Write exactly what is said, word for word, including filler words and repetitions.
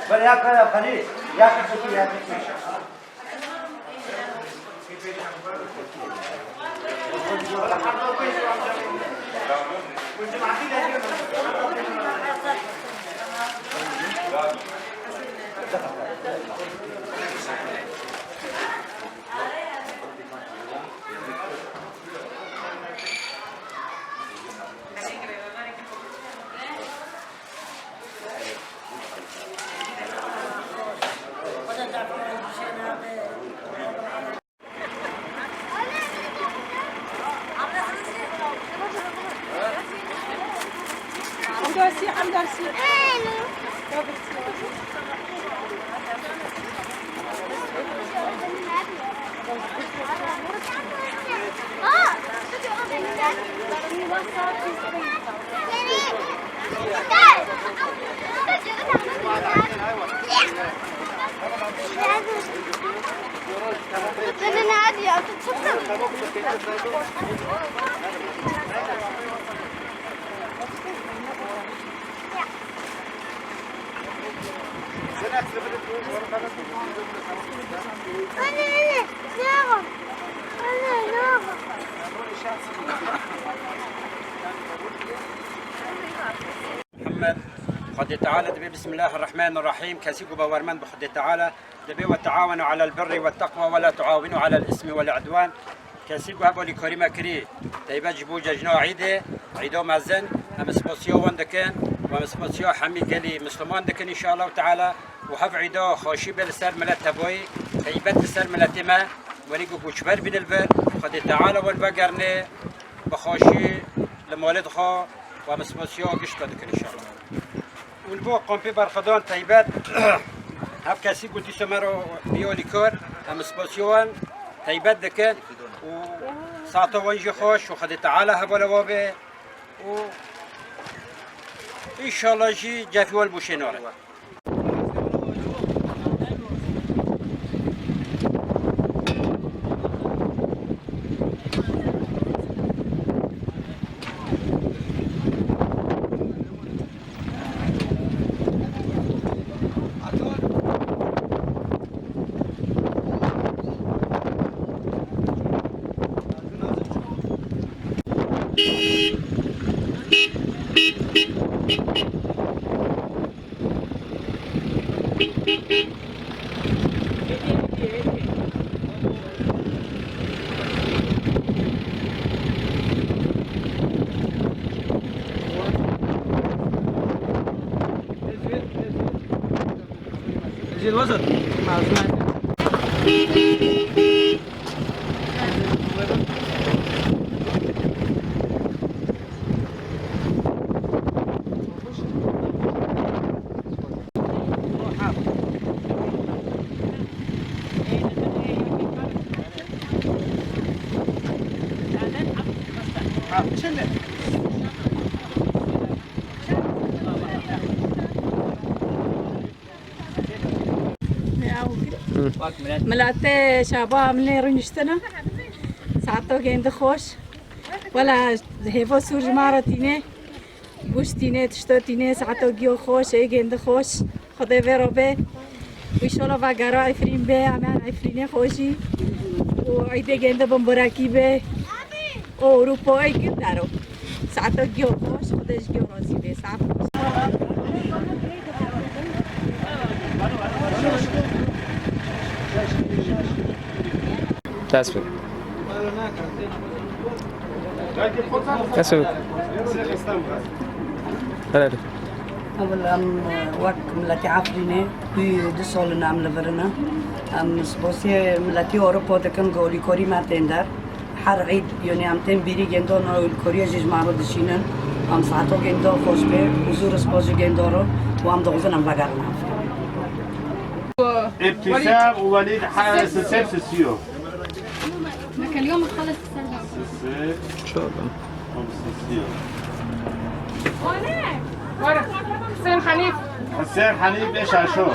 Böyle yap, böyle yap, hadi. Yap, yap, yap, yap. Muhammed, Xwedê Teala dibê, Bismillahirrahmanirrahîm, kesî ku bawermend bi Xwedê Teala dibê, "Ve teawenu alel birrî ve teqwa ve la tuawenu alel ismi vel idwan." Kesî ku hevwelî karî me kirî, teybet ji bo cejna Îdê, Îdo mezin, em spasiya wan dikin, û em spasiya hemî gelî Misliman dikin, înşallah Teala, û hev Îda xweşî be li ser milet tevayî, teybet li ser miletê me, welî ku koçber bîne li vir, Xwedê Teala wan vegerîne, bi xweşî li malê dixwe, û em spasiya gişt ve dikin, înşallah. Û li bo kampê berxwedan teybet, hev kesî ku dîsa me re bîyo li kar, em spasiya wan teybet dikin û saeta wan jî xweş û Xwedê Teala hevalê wan be û înşallah jî cefê wan bi wişê nare. Miletê şaba em lê rûniştine. Saeto gêndi xweş. Wela hêvo sûr ji me re tîne. Guş tîne, tişto tîne, saeto giyo xweş, ê gêndi xweş. Xwedê vê re be. Û înşallah vegera Efrîn be, em yan Efrînê xwe jî. Û Îdê gêndi bimbarekî be. Ewropa ey gir dero. Saeta giyo xweş, Xwedê ji giyo razî be. Saet xweş. Dest pê. Dest pê. Helal. Ewil em wek miletê Efrînê, wî du sal in em li vir in. Em spasiyê miletî Ewropa dikin, ku alîkarî me tên der. Her Îd, yanî em tên bîrî gêndan û alîkariya jî ji me re dişînin. Em saeto gênda xweş bê, û zû spas ji gênda re, û em dixwazin em vegerin Efrînê. Îbtîsam û Welîd, he, sisê sisiyo. لك اليوم نخلص السردة. Sisê. Çorba. Sisiyo. Hüseyin Hanîf. Hüseyin Hanîf, beş aşo.